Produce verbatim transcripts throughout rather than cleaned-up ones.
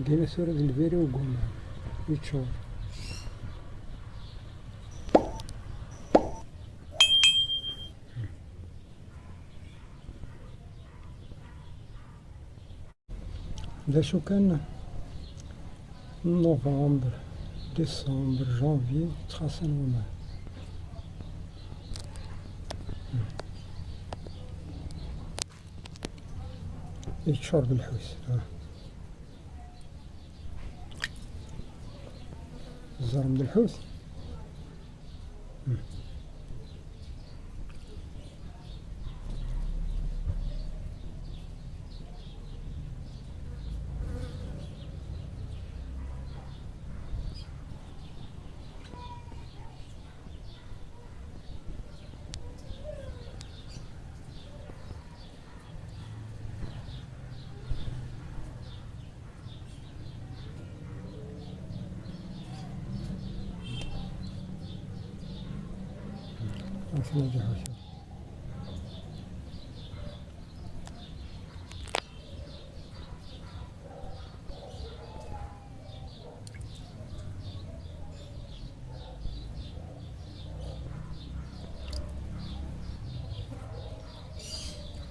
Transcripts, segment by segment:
Dina tura d lbiri ugumam yeččur. D acu kan, novembre, décembre, janvier, ttxaṣṣan waman. Yeččur d lḥut. Ẓerm d lḥut.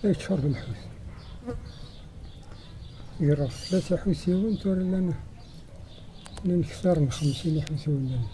Yeččur d lḥut. Ger tlata iḥutiwen, tura llan, llan kter n xemsin iḥutiwen llan.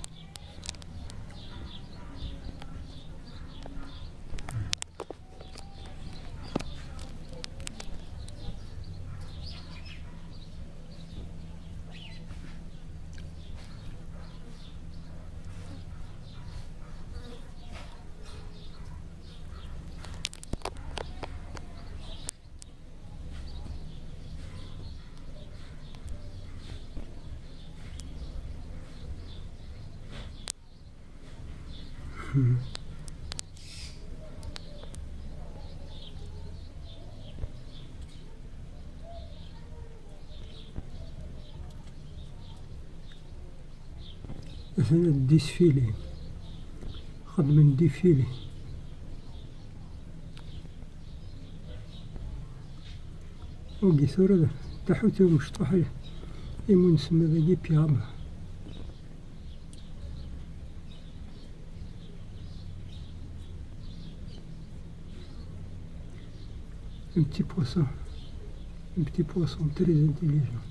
Atan ad disfili. Xedmen difili. Wagi tura d taḥut umecṭuḥ, imu nsemma dagi pyjama. Un petit poisson. Un petit poisson très intelligent.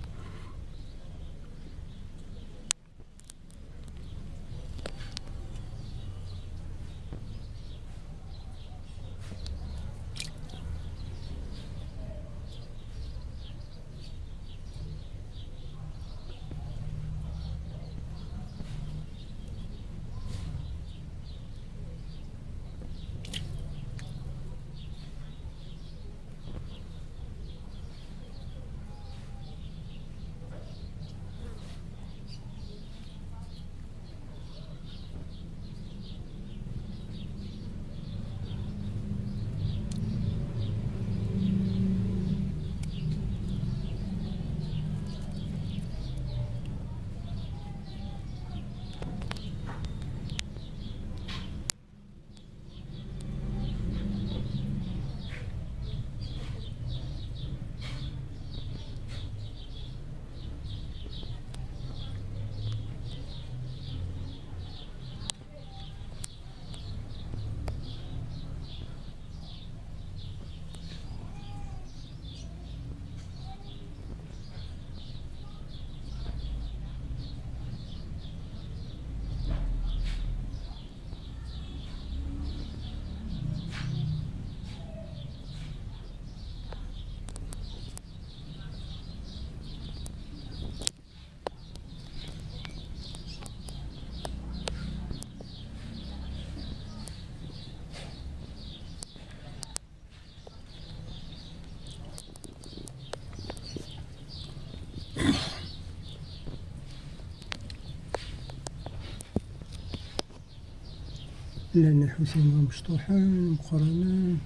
Llan iḥutiyen d imecṭuḥen, meqqranen.